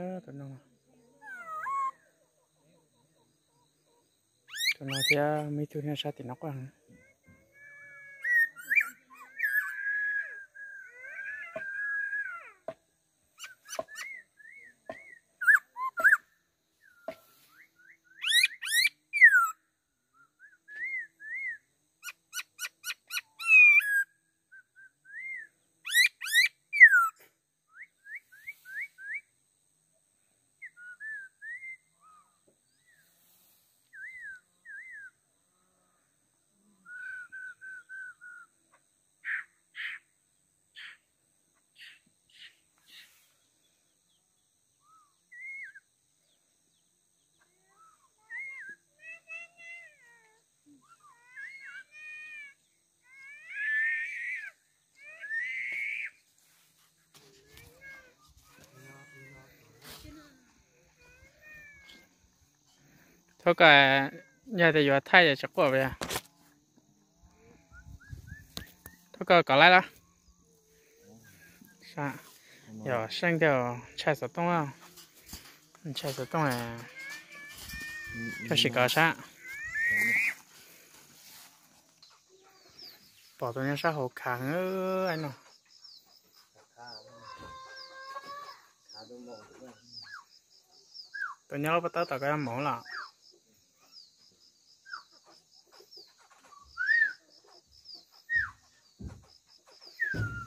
Tus no, tus no thiab muaj ib tug nyob sab tim no quaj. Thov koj, yog tias yuav thaij ces tsis quaj li. Thov koj kov laib los. Yog seej thiab, ntshai xov tooj, ntshai xov tooj, tsuas sim kov sab. Pom tus nyob sab hauv khav heev no. Tus nyob lub pob tawb tom koj yuav mus los?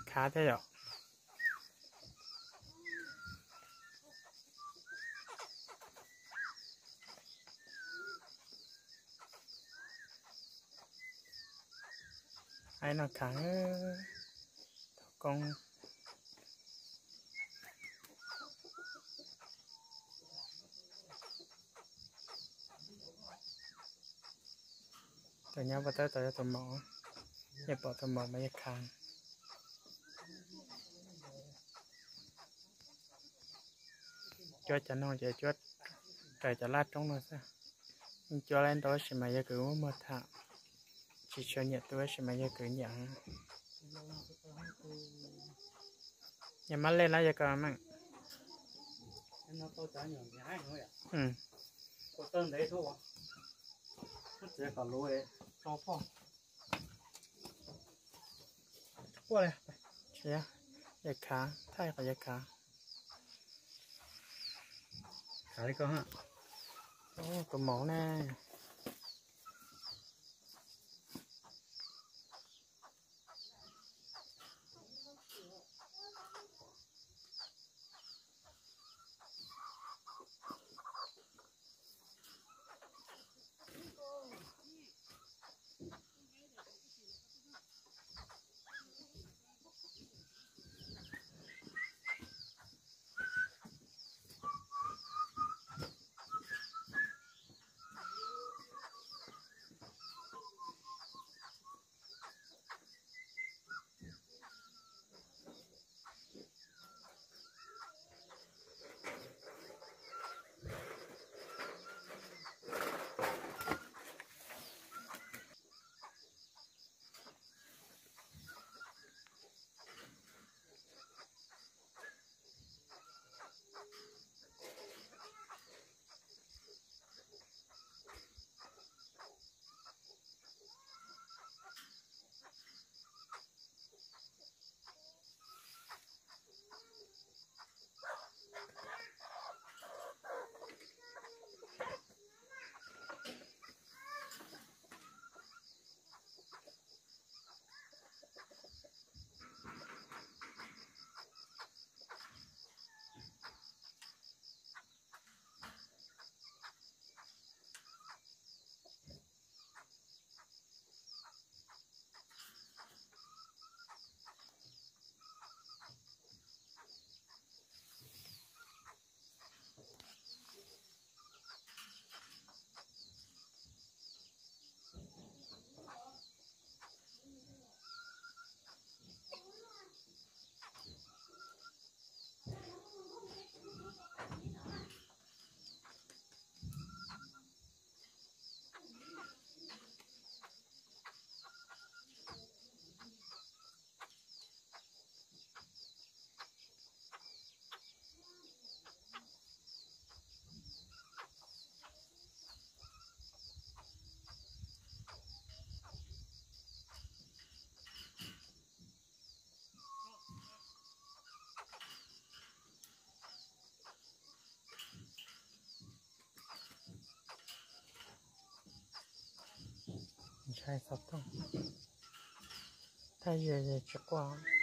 Khav thiab yom. Ai no khav, thov koob. Tus nyob pob tawb tod yog tus maum, yog pom tus maum mas yog khav. Cuab cov no ces cuab raws cov laj roob no xwb. Yeej cuab lawm ntau tab sis mas yog kws muaj muag tham, tsis tshua nyiam tu tab sis mas yog kws nyiam. Yog mab lej no yog koj meej. Tsis, yog khav, thaij qhov yog khav. Tus maum ne. Xov tooj thaj yus tsis quaj.